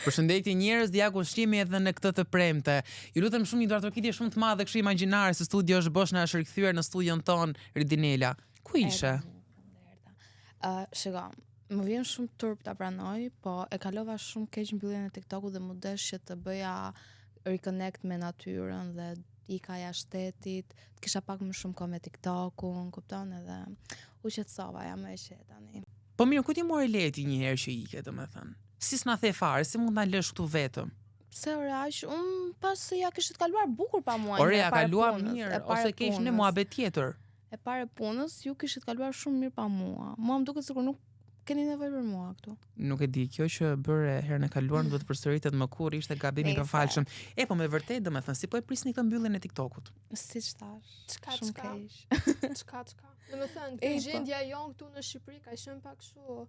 Përshëndetje njerëz, ja ku jemi edhe në këtë të premte. Ju lutem shumë një duartrokitje shumë të madhe kështu imagjinare se studio është bosh na është rikthyer në studion tonë Ridinela. Ku ishe? Ë, uh, shiko, më vjen shumë turp ta pranoj, po e kalova shumë keq mbylljen e TikTokut dhe m'u desh që të bëja reconnect me natyrën dhe ika jashtë shtetit, të kisha pak më shumë kohë me TikTokun, kupton edhe u qetësova, jam më e qetë tani. Po mirë, ku ti more leje ti një herë që ike, domethënë? Si s'na the fare, si mund na lësh këtu vetëm? Pse ore aq, unë pas se ja kishit kaluar bukur pa mua. Ore, e ja para kaluam punës, mirë, e para ose keq ne punës. muhabet tjetër. E para punës, ju kishit kaluar shumë mirë pa mua. Mua më duket sikur nuk keni nevojë për mua këtu. Nuk e di, kjo që bëre herën e kaluar nuk do të përsëritet më kurrë, ishte gabim i Nejse. pafalshëm. E po me vërtet, domethënë, si po e prisni këtë mbylljen e TikTokut? Siç thash. Çka, Shumë çka? keq. Çka çka. Do të thënë, E, kjo po. gjendja jonë këtu në Shqipëri ka qenë pak kështu.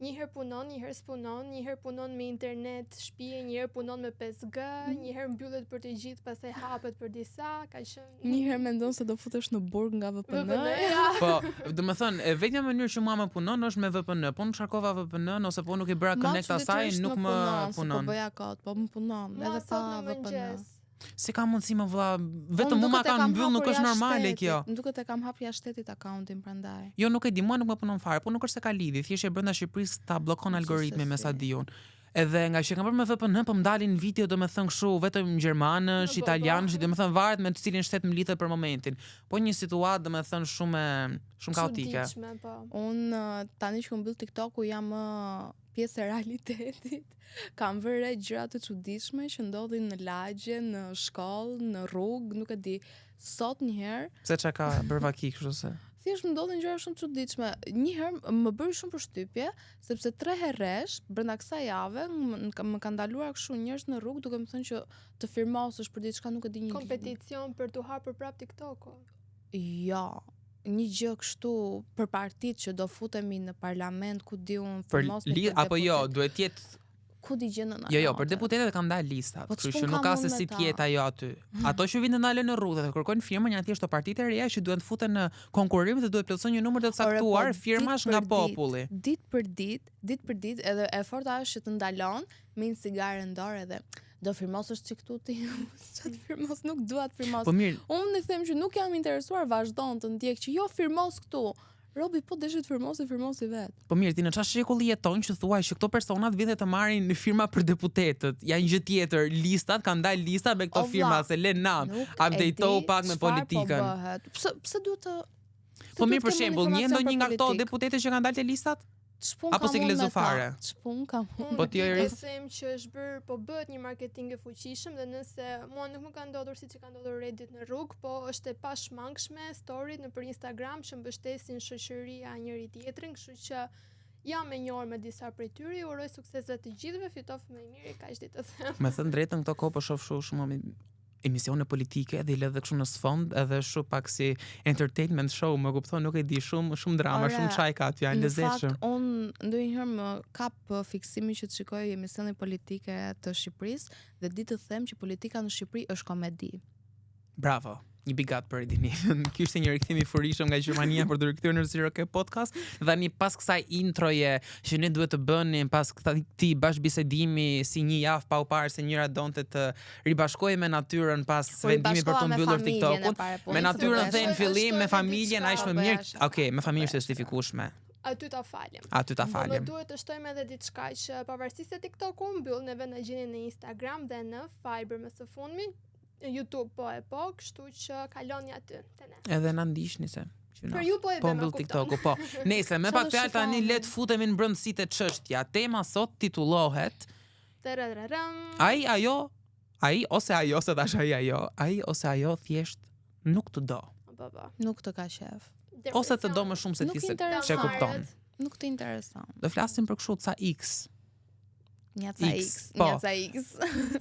Një herë punon, një herë s'punon, një herë punon me internet shtëpie, një herë punon me 5G, Mm. një herë mbyllet për të gjithë, pastaj hapet për disa, ka qenë Një herë mendon se do futesh në burg nga VPN. VPN-ja. Po, domethënë, e vetmja mënyrë që mua më punon është me VPN. Po nuk shkarkova VPN ose po nuk i bëra Ma connect asaj, çuditërisht nuk më punon, se punon. Po bëja kot, po më punon, Mua edhe sot pa në VPN. mëngjes. Si ka mundësi më vlla, vetëm Unë mua ma duket e kanë kam mbyll, nuk hapur është jashtë normale shtetit, kjo. Më duket e kam hap jashtë shtetit akauntin prandaj. Jo, nuk e di, mua nuk më punon fare, po nuk është se ka lidhje, thjesht e brenda Shqipërisë ta bllokon algoritmi me sa Gjithsesi. di unë. Edhe nga që kam bërë me VPN, po më dalin video domethënë kështu vetëm gjermanësh, Po, po, po. italianësh, domethënë varet me cilin shtet më lidhet për momentin. Po një situatë domethënë shumë e- shumë kaotike. Çuditshme, po. Unë eh, tani që u mbyll TikToku jam ë, pjesë e realitetit. Kam vënë re gjëra të çuditshme që ndodhin në lagje, në shkollë, në rrugë, nuk e di. Sot një herë Pse çka ka bërë vaki kështu se? thjesht më ndodhin gjëra shumë të çuditshme. Një herë më bëri shumë përshtypje, sepse tre herë rresh brenda kësaj jave më, më kanë ndaluar kështu njerëz në rrugë duke më thënë që të firmosësh për diçka nuk e di një Kompeticion për t'u hapur prap TikToku. Jo, një gjë kështu për partitë që do futemi në parlament, ku di unë Për firmosni li për apo jo, deputet. duhet jetë Ku di gjë në Jo, jo, për deputetët kanë dalë listat, Po kështu ç'pun që nuk kam ka unë se me si ta? të jetë ajo aty. Ato që vinë të ndalen në rrugë dhe të kërkojnë firmën janë thjesht to partitë e reja që duhen të futen në konkurrim dhe duhet plotësojnë një numër të Ore, po, caktuar ditë firmash për nga ditë, populli. Ditë për ditë, ditë për ditë, edhe e forta është që të ndalon me një cigare në dorë edhe do firmosësh çik këtu ti. Ç'a të firmos, nuk dua të firmos. Po mirë, Unë i them që nuk jam interesuar, vazhdon të ndjek që jo firmos këtu. Robi po deshi të firmosi, firmosi vet. po mirë, ti në çfarë shekulli jeton që thua që këto personat vinë dhe të marrin firma për deputetët? Janë gjë tjetër, listat kanë dalë lista me këto O, vlla, firma se le nam. Nuk e Update-o di pak me çfarë po politikën. bëhet. Pse pse duhet të pse Po duhet mirë për të kem unë shembull, një informacion ndonjë për nga këto politikë? deputetë që kanë dalë te listat? Ç'pun apo kam si ke unë me lexu ta? fare? Ç'pun kam unë? Po ti, Unë Iris? do them që është bërë, po bëhet një marketing e fuqishëm dhe nëse mua nuk më ka ndodhur siç e ka ndodhur Reddit në rrugë, po është e pashmangshme storyt në për Instagram që mbështesin shoqëria njëri tjetrin, kështu që jam e njohur me disa prej tyre, ju uroj suksese të gjithëve, fitof më i miri, kaq di të them. Me thënë drejtën këto kohë po shoh kështu shumë emi- emisione politike dhe i lë edhe kështu në sfond edhe shumë pak si entertainment show, më kupton, nuk e di, shumë shumë drama, Ore, shumë çaj ka aty, janë Në lezetshëm. fakt, unë ndonjëherë më kap ë, fiksimi që të shikoj emisionin politike të Shqipërisë dhe di të them që politika në Shqipëri është komedi. Bravo. Një bigat për Edinin. Ky ishte një rikthim i furishëm nga Gjermania për të rikthyer në Zero K Podcast. Dhe tani pas kësaj introje që ne duhet të bënim pas këtij bashkëbisedimi si një javë pa u parë se njëra donte të ribashkohej me natyrën pas Po vendimit për ribashkova të me mbyllur familjen e TikTokun. para punës, Me natyrën po the në bëja fillim, me Është edhe familjen, ai diçka, është më po mirë. bëja Okej, me familjen është Po bëja justifikueshme. Aty ta falim. Aty ta Po më falim. duhet të shtojmë edhe diçka që pavarësisht se TikToku u mbyll, neve na gjeni në Instagram dhe në Fiber më së fundmi, në YouTube po e po, kështu që kaloni aty te ne. Edhe na ndiqni se. që na- Për ju po e Po bëjmë, mbyll kupton. TikToku, po. Nëse me Qa pak do fjalë tani shikoni? le të futemi në brendësi të çështja. Tema sot titullohet Tarararam. Ai ajo, ai ose ajo, se thash ai ajo, ai ose ajo thjesht nuk të do. Po po. Nuk të ka qef. Ose të do më shumë se Nuk ti se intereson. që kupton. Nuk të intereson. Do flasim për kështu ca X. Një ca X, X, po. një ca X.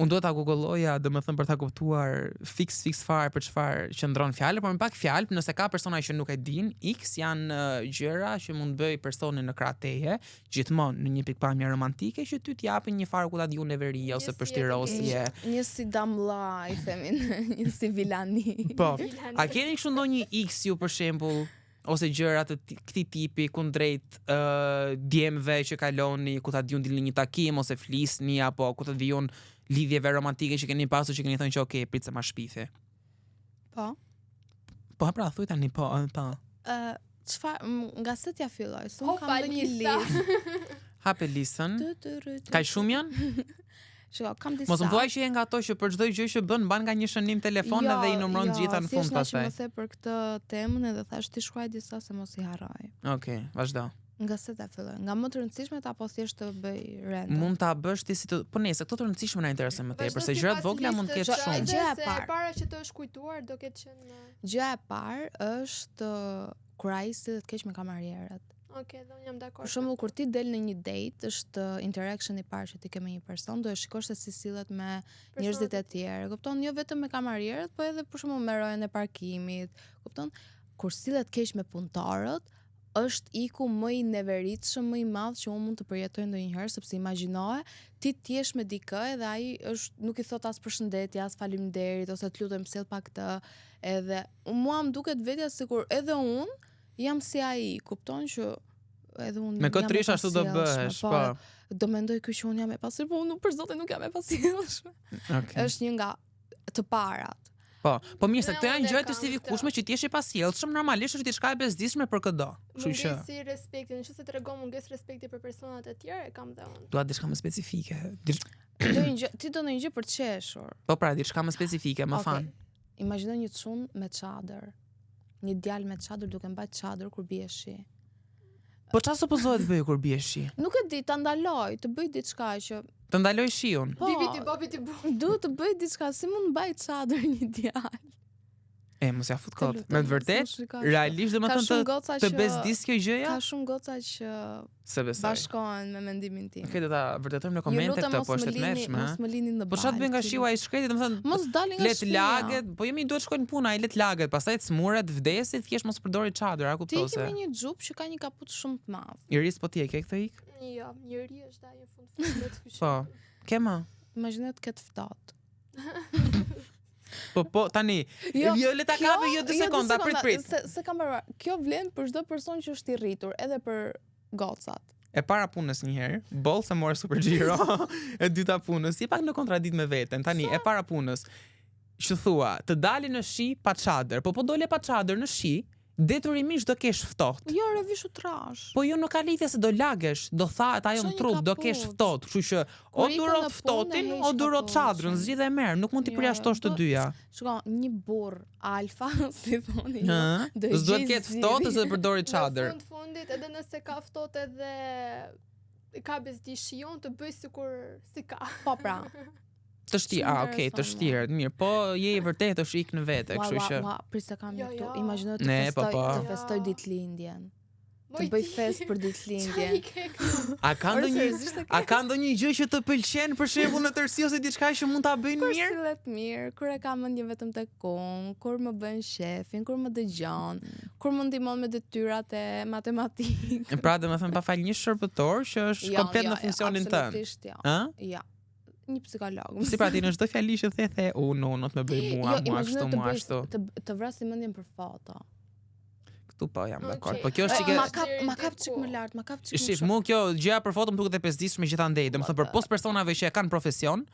Unë duhet ta googolloja, domethënë për ta kuptuar fiks fiks fare për çfarë qëndron fjala, por me pak fjalë, nëse ka persona që nuk e din, X janë uh, gjëra që mund bëj personi në krah teje, gjithmonë në një pikpamje romantike që ty t'japin një farë ku ta diun neveria ose Një si pështirosje. Një si damla, i themin, një si vilani. Po. A keni kështu ndonjë X ju për shembull? Ose gjëra të këtij tipi kundrejt uh, djemve që kaloni, ku ta di unë dilni një takim ose flisni apo ku ta di unë lidhjeve romantike që keni pasur që keni thënë që okay, prit se ma shpifi. Po. Po pra, thuj tani po, po. Ë, uh, çfarë nga se t'ja filloj? Se unë kam ndonjë listë. Hape listën. Kaq shumë janë? Shiko, kam disa. Mos më thuaj që je nga ato që për çdo gjë që bën mban nga një shënim telefon jo, edhe i numëron jo, gjitha në fund pastaj. Jo, më the për këtë temën edhe thash t'i shkruaj disa se mos i harroj. Okej, okay, vazhdo. Nga se ta filloj? Nga më të rëndësishmet apo thjesht të bëj random? Mund ta bësh ti si të, po nëse këto të rëndësishme na interesojnë më tepër, se gjërat vogla mund të ketë shumë. Gjëja e parë. E para që të është kujtuar do ketë qenë Gjëja e parë është kur ai sillet keq me kamarierët. Okej, okay, dhe unë jam dakord. Për shembull, kur ti del në një date, është interaction i parë që ti ke me një person, do e shikosh se si sillet me njerëzit e tjerë. Kupton, jo vetëm me kamarierët, po edhe për shembull me rojen e parkimit. Kupton? Kur sillet keq me punëtorët, është ick-u më i neveritshëm, më i madh që unë mund të përjetoj ndonjëherë, sepse imagjinoje, ti të jesh me dikë edhe ai është nuk i thot as përshëndetje, as faleminderit ose të lutem sill pak këtë, edhe mua më duket vetja sikur edhe unë jam si ai, kupton që edhe unë Me këtë rish ashtu do bëhesh, po. po. Do mendoj ky që unë jam e pasjellshme, po unë për zotin nuk jam e pasjellshme. Okay. Është një nga të parat. Po, po mirë se këto janë gjëra të justifikueshme që ti je i pasjellshëm, normalisht është diçka e bezdisshme për këdo. Kështu që Mungesi respekti, nëse tregon mungesë respekti për personat e tjerë, e kam dhe unë. Dua diçka më specifike. Diç... Do një gjë, ti do ndonjë gjë për të qeshur. Po pra, diçka më specifike, më okay. fan. Imagjino një çun me çadër. Një djalë me çadër duke mbajt çadër kur bie shi. Po çfarë supozohet të bëj kur bie shi? Nuk e di, ta ndaloj, të bëj diçka që të ndaloj shiun. Po, Bibi ti babi ti bu. Duhet të bëj diçka, si mund mbaj çadër një djalë? E, mos ja fut kot. Me të vërtet, realisht domethënë të të që, bezdis kjo gjëja? Ka shumë goca që Se besoj. Bashkohen me mendimin tim. Okej, do ta vërtetojmë në komente këtë, po është e tmerrshme. Mos më lini në Po çfarë të bëjë nga shiu ai shkreti, domethënë mos dalin nga shtëpia. Le të laget, po jemi duhet shkojnë në punë, ai le të laget, pastaj të smuret, vdesi, thjesht mos përdori çadër, a kupton se? Ti ke një xhup që ka një kapuç shumë të madh. Iris po ti e ke këtë ick? Jo, njëri është ai në fund fundit, kështu. Po. Ke më? Imagjino të ketë ftohtë. Po po tani, jo, jo le ta kape jo dy jo, sekonda, prit prit. Se se kam mbaruar. Kjo vlen për çdo person që është i rritur, edhe për gocat. E para punës një herë, boll se more super xhiro. e dyta punës, je pak në kontradikt me veten. Tani e para punës, që thua, të dali në shi pa çadër, po po dole pa çadër në shi, detyrimisht do kesh ftohtë. Jo, re vishu trash. Po jo nuk ka lidhje se do lagesh, do thahet ajo në trup, do kesh ftohtë, kështu që o duro të ftohtin, o duro çadrën, zgjidh e merr, nuk mund t'i jo, përjashtosh të dyja. Shiko, një burr alfa, si thoni ju, do të S'duhet ketë ftohtë, s'do të përdori çadër. Në fund fundit, edhe nëse ka ftohtë edhe ka bezdi shiun, të bëj sikur s'i ka. Po pra. Të shti, ah, okay, të shtirët, mirë. Po je i vërtetë është ick në vete, kështu që. Ua, prit se kam jo, këtu. Jo. Imagjino të ne, po, festoj, po. të festoj ditëlindjen. Të bëj fest për ditëlindjen. A ka ndonjë a ka ndonjë gjë që të pëlqen për shembull në tërësi ose diçka që mund ta bëjnë mirë? Kur sillet mirë, kur e ka mendjen vetëm tek unë, kur më bën qefin, kur më dëgjon, kur më ndihmon me detyrat e matematikës. Pra, domethënë pa fal një shërbëtor që është jo, komplet jo, në funksionin tënd. Absolutisht jo. Ë? Jo. Një psikolog. Si pra ti në çdo fjali që the the, u no, no të më bëj mua, jo, mua ashtu, mua ashtu. Të të vrasi mendjen për foto. Këtu po jam dakord. Po kjo është çike ma kap ma kap çik më lart, ma kap çik. Shif, mua kjo gjëja për foto më duket e bezdisshme gjithandej. Domethënë përpos personave që e kanë profesion,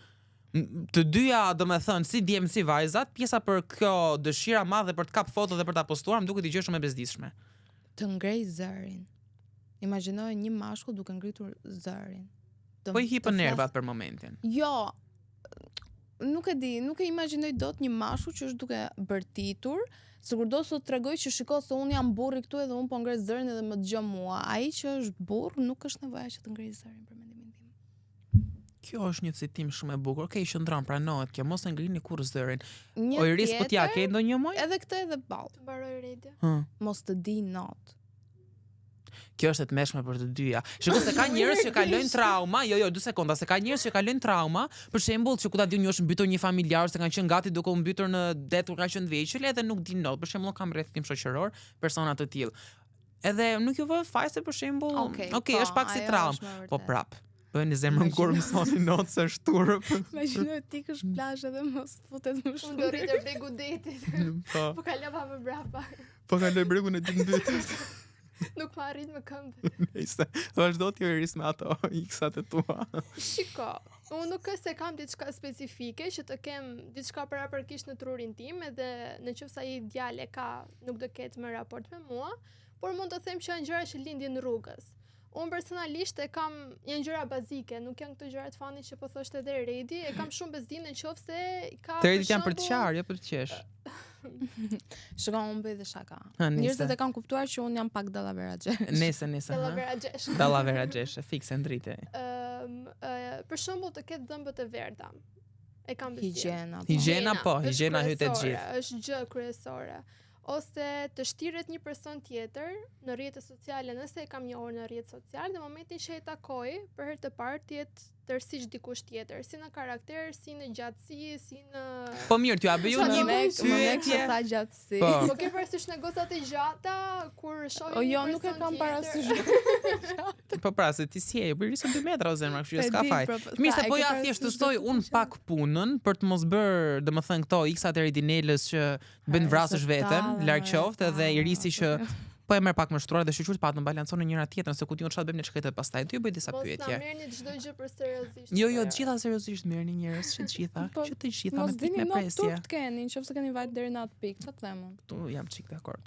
të dyja, domethënë, si djem si vajzat, pjesa për kjo dëshira madhe për të kap foto dhe për ta postuar, më duket një gjë shumë e bezdisshme. Të ngrej zërin. Imagjinoje një mashkull duke ngritur zërin. Të, po i hipën nervat për momentin. Jo, nuk e di, nuk e imagjinoj dot një mashkull që është duke bërtitur, sikur do të tregoj që shiko se unë jam burri këtu edhe unë po ngre zërin edhe më dëgjo mua. Ai që është burr nuk është nevoja që të ngrejë zërin për mendimin tim. Kjo është një citim shumë e bukur. Okej, qëndron, pranohet kjo. Mos e ngrini kurrë zërin. Një o Iris, po ti a ke ndonjë moj? Edhe këtë edhe ball. Të mbaroj redi. Hë. Mos të di not. Kjo është e tmerrshme për të dyja. Shiko se ka njerëz që kalojnë trauma, jo jo, dy sekonda, se ka njerëz që kalojnë trauma, për shembull, që ku ta di unë është mbytur një familjar ose kanë qenë gati duke u mbytur në det kur kanë qenë të vegjël edhe nuk din not. Për shembull, kam rreth tim shoqëror persona të tillë. Edhe nuk ju vë faj se për shembull, okay, okay po, është pak si traumë, po prap. Bëni zemrën kur mësoni not se është turp. Imagjino ti kësh plazh edhe mos futet më Unë shumë. do rri te bregu detit. Po, Po kalova më brapa. po kaloj bregun e ditë mbytet. Nuk më arrit me këmbë. Nejse, vazhdo ti Iris me ato iksat e tua. Shiko, unë nuk është se kam diçka specifike që të kem diçka paraprakisht në trurin tim, edhe në qoftë se ai djalë e ka, nuk do ketë më raport me mua, por mund të them që janë gjëra që lindin rrugës. Unë personalisht e kam janë gjëra bazike, nuk janë këto gjëra të funny që po thoshte edhe Redi, e kam shumë bezdin në qoftë se ka Të redit janë për të shembull- qarë, jo për të qesh. Shiko, unë bëj dhe shaka. Ha, nise. Njerëzit e kanë kuptuar që unë jam pak dallavera xhesh. Nese, nese, ha. Dallavera xhesh. Dallavera xheshe, fikse ndrite. Ëm, ë, për shembull të ketë dhëmbët e verdha. E kam bezdin. Higjiena. po. Higjiena po, është higjiena hyt e kryesore, gjithë. Është gjë kryesore. Ose të shtiret një person tjetër në rrjetet sociale, nëse e kam njohur në rrjet social, në momentin që e takoj për herë të parë të jetë tërësisht dikush tjetër, si në karakter, si në gjatësi, si në Po mirë, t'ju a bëj unë Më një mek, më mek pyetje. që tha gjatësi. Po. Po ke parasysh në gocat e gjata kur shohim O një jo, nuk e person kam tjetër- parasysh. Po pra, se ti si je, po Irisa 2 metra o zemra, kështu që E s'ka di, faj. pra, po, Mirë tha, se e po ke ja parasysh thjesht të do shtoj të unë qenë. pak punën për të mos bërë, domethënë këto iksat e Redinelës që bëjnë Ha, vrasësh se veten, tallë, larg qoftë, edhe tallë, Irisi që po e merr pak më shtruar dhe shyqyr të patëm balancon në njëra tjetrën, se ku diun çfarë bëjmë ne shkretë pastaj. Ty bëj disa Mos na pyetje. merrni çdo gjë për seriozisht. Jo, jo, apo të gjitha seriozisht merrni njerëz, që të gjitha, Po, që të gjitha me Mos pikë dini me not presje. turp të keni, nëse keni vajt deri në atë pikë, çfarë të them unë? Këtu jam çik dakord.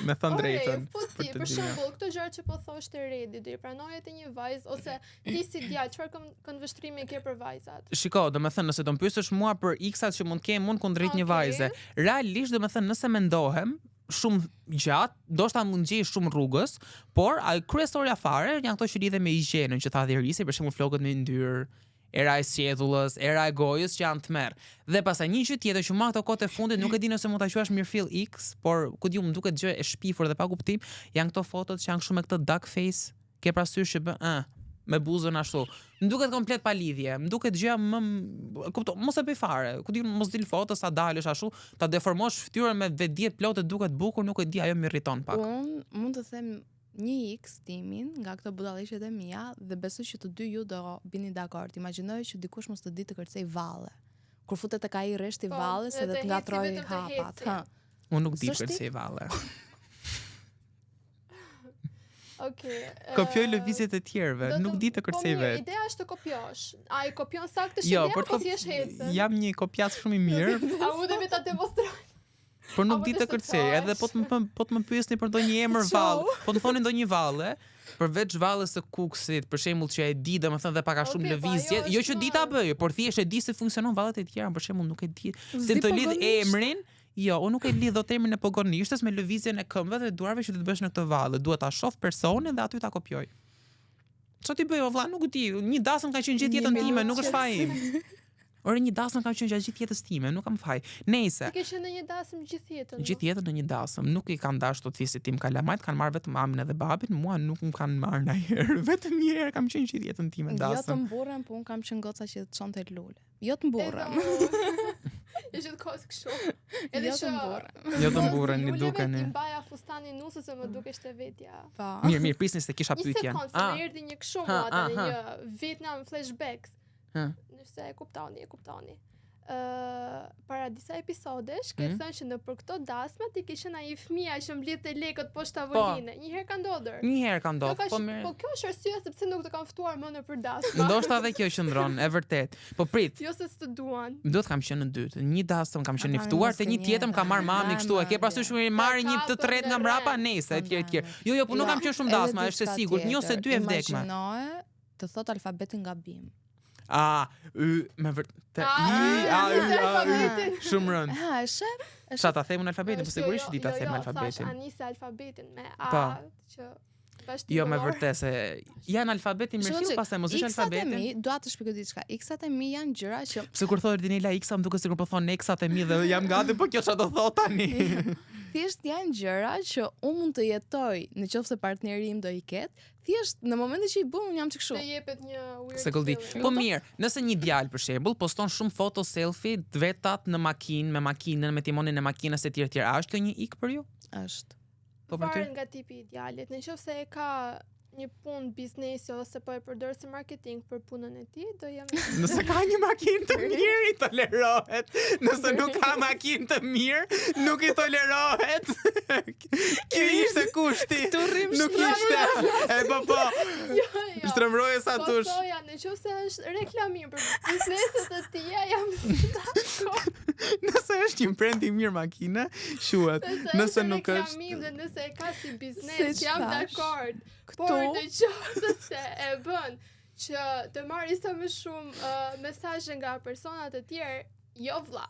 me thënë Ore, drejtën. Po ti, për të për dyja. shembull, këto gjëra që po thoshte Redi, do i pranoje te një vajzë ose ti si djalë, çfarë kënd- këndvështrimi ke për vajzat? Shiko, do me thënë, nëse do më pyesësh mua për X-at që mund të kem unë kundrejt një Okej. vajze, realisht do me thënë, nëse mendohem shumë gjatë, ndoshta mund gjej shumë rrugës, por a kryesorja fare janë këto që lidhen me higjienën që tha dhe Irisi, për shembull flokët me yndyrë, era e sqetullës, era e gojës që janë të merr. Dhe pastaj një gjë tjetër që mua këto kohët e fundit nuk e di nëse mund ta quash mirëfill X, por ku di unë më duket gjë e shpifur dhe pa kuptim, janë këto fotot që janë kështu me këtë duck face, ke parasysh që bën ë me buzën ashtu. Më duket komplet pa lidhje. Më duket gjëja më kupto, mos e bëj fare. Ku di unë, mos dil foto sa dalësh ashtu, ta deformosh fytyrën me vetëdije plot e duket bukur, nuk e di, ajo më irriton pak. Unë mund të them një X timin nga këto budalliqet e mia dhe besoj që të dy ju do bini dakord. Imagjinoj që dikush mos të di të kërcej valle. Kur futet tek ai rreshti Po, valles edhe edhe të të heci ngatroj vetëm të hapat. heci. Ha. Unë nuk di S'është ti? kërcej valle. Okej. Kopjoj ë, lëvizjet e tjerëve, do nuk di të po kërcej mirë, vet. Ideja është të kopjosh. A i kopjon saktë Jo, shëndet por të apo kop- thjesht ecën? Jam një kopjac shumë i mirë, A mundemi ta demonstroj? por nuk Apo di të të kërcej. Edhe po të më pëm- po të më pyesni për ndonjë emër Ciao. vallë, po të më thoni ndonjë valle, përveç vallës së Kuksit, për shembull që e di domethënë dhe pak a shumë Okej, po ajo lëvizje, jo është që di ta më- bëj, por thjesht e di se funksionon vallet e tjera, për shembull nuk e di. Se S'di të lidh pogonisht. emrin, jo, unë nuk e lidh dot emrin e pogonishtës me lëvizjen e këmbëve dhe duarve që do të bësh në këtë valle. Duhet ta shoh personin dhe aty ta kopjoj. Ço ti bëj o vlla, nuk e di. Një dasëm ka qenë gjithë Një jetën time, minutë nuk është faji im. Ore një dasëm ka qenë gjatë gjithë jetës time, nuk kam faj. Nejse, Ti ke qenë në një dasëm gjithë jetën. gjithë jetën në një dasëm, nuk i kanë dashur të fisit tim kalamajt, kanë marrë vetëm mamin edhe babin, mua nuk më kanë marrë ndonjëherë. Vetëm një herë kam qenë gjithë jetën time në Jo të dasëm. mburrem, po unë kam qenë goca që të çonte lule. Jo të mburrem. E gjithë kohës kështu. Edhe Jo të që mburrem. Jo të mos mburreni, luleve dukeni. Ti mbaja fustanin nuse se më dukeshte vetja. Po. Mirë, mirë, prisni se kisha Një pyetjen. sekond, se Ah, më erdhi një kështu Ha, mua tani ah, ha. një Vietnam flashbacks. Ha. Nëse e kuptoni, e kuptoni. Ë, para disa episodesh ke Mhm. thënë që në për këto dasma ti ke qenë ai fëmia që mblidhte lekët poshtë tavoline. Një herë ka ndodhur. një herë ka Kjo ndodhur, ka po sh- mirë. po kjo është arsyeja sepse nuk të kam ftuar më në për dasma. Ndoshta edhe kjo qëndron, e vërtet. Po prit, Jo se s'të duan. Më duhet kam qenë në dytë. Një dasëm kam qenë i Ata ftuar, mos te një gënjej, tjetër më ka marrë mami ata, kështu. E ke parasysh kur i marrin një të kapën tretë nga në mbrapa, rend. nejse etj etj. Ndaj. Jo, jo, po nuk Jo, kam qenë shumë edhe dasma, është e diçka sigurt, një ose tjetër. dy e vdekme. Imagjinoje të thot alfabetin gabim. A, y, me vërtet. A, I, a, y, nise a, y. alfabetin. Shumë rënd. Ha, e shef? E Sa ta them unë alfabetin, po Është, jo, sigurisht që di ta jo, them jo, alfabetin. Thash, anise alfabetin me A Pa. që bash Jo, me titullor. vërtet se janë alfabeti Shiko mirëfill, çik, pastaj mos ish X-at e alfabetin. mi, dua të shpjegoj diçka. X-at e mi janë gjëra që Pse kur thotë Erdinela X-a, më duket sikur po thonë X-at e mi dhe jam gati, po kjo çfarë do thotë tani? thjesht janë gjëra që unë mund të jetoj në qoftë se partneri im do i ketë. Thjesht në momentin që i bëm unë jam çik Të kështu. jepet një weird Se këlldi. feeling. Po mirë, nëse një djalë për shembull poston shumë foto selfie të vetat në makinë, me makinën, me timonin e makinës e tjerë tjerë, a është kjo një ik për ju? Është. Po për ty? Varet nga tipi i djalit. Në qoftë se e ka një punë biznesi ose po e përdor si marketing për punën e tij, do jem Nëse ka një makinë të mirë, i tolerohet. Nëse nuk ka makinë të mirë, nuk i tolerohet. Ky ishte kushti. Nuk ishte. E po po. Jo, jo. Shtrembëroje sa Po tush. thoja, në qoftë se është reklamim për bizneset e tija, jam dakord. Nëse është një brand i mirë makine, quhet. Nëse, Nëse është nuk është reklamim dhe nëse e ka si biznes, Siç jam thash. dakord. Këtu Por në qoftë se e bën që të marrë sa më shumë uh, mesazhe nga personat e tjerë, jo vlla.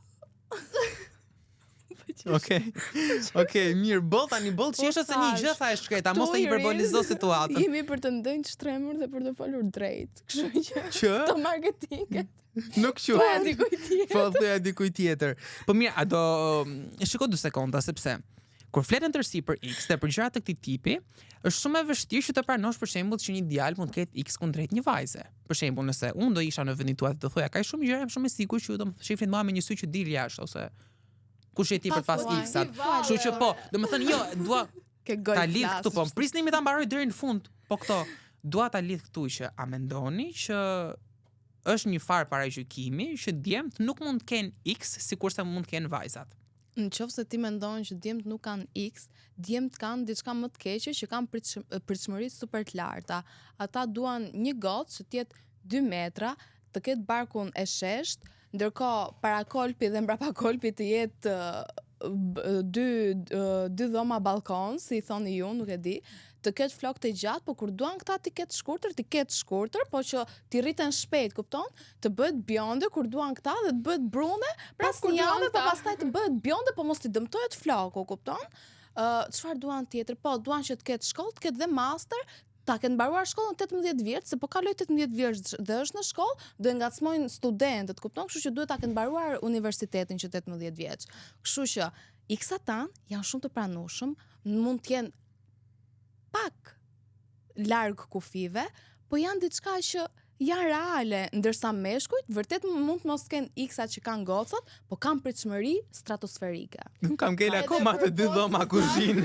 Okej. Okej, mirë, boll tani, boll Po qeshe se një thash, gjë tha e shkreta, mos këtu e hiperbolizo Iris, situatën. Jemi për të ndënjë shtremur dhe për të folur drejt. Kështu që Që këto marketinget nuk po quhet. dikujt tjetër. Po thoja dikujt tjetër. Po mirë, a do shiko dy sekonda sepse kur flet në tërësi për X dhe për gjëra të këtij tipi, është shumë e vështirë që të pranosh për shembull që një djalë mund të ketë X kundrejt një vajze. Për shembull, nëse unë do isha në vendin tuaj dhe do thoja kaq shumë gjëra, jam shumë e sigurt që ju do më shihni mua me një sy që dil jashtë ose kush je ti për të pas Thuaj. X-at. Si valle, Kështu që po, domethënë jo, dua Ke goj ta lidh këtu, po më prisni mi ta mbaroj deri në fund. Po këto, dua ta lidh këtu që a mendoni që është një farë paragjykimi që djemt nuk mund të kenë X sikurse mund të kenë vajzat. Në qoftë se ti mendon që djemt nuk kanë X, djemt kanë diçka më të keqe që kanë pritshëm- pritshmëri super të larta. Ata duan një gocë që të jetë 2 metra, të ketë barkun e shesht, ndërkohë parakolpi dhe mbrapakolpi të jetë ë, b- dy ë, dy dhoma balkon, si i thoni ju, nuk e di, të ketë flok të gjatë, po kur duan këta ti ketë shkurtër, ti ketë shkurtër, po që ti rriten shpejt, kupton? Të bëhet bjonde kur duan këta dhe të bëhet brune pas kur një duan jave, po këta. pastaj të bëhet bjonde, po mos t'i dëmtohet floku, kupton? Ë, çfarë duan tjetër? Po, duan që të ketë shkollë, të ketë dhe master, ta kenë mbaruar shkollën 18 vjeç, se po kaloi 18 vjeç dhe është në shkollë, do e ngacmojnë studentët, kupton? Kështu që duhet ta kenë mbaruar universitetin që 18 vjeç. Kështu që X-at tan janë shumë të pranueshëm, mund të jenë pak larg kufive, po janë diçka që janë reale, ndërsa meshkujt vërtet mund të mos kenë X-at që kanë gocat, po kanë pritshmëri stratosferike. Nuk kam ngel Edhe akoma të dy përpos dhoma kësaj- kuzhinë.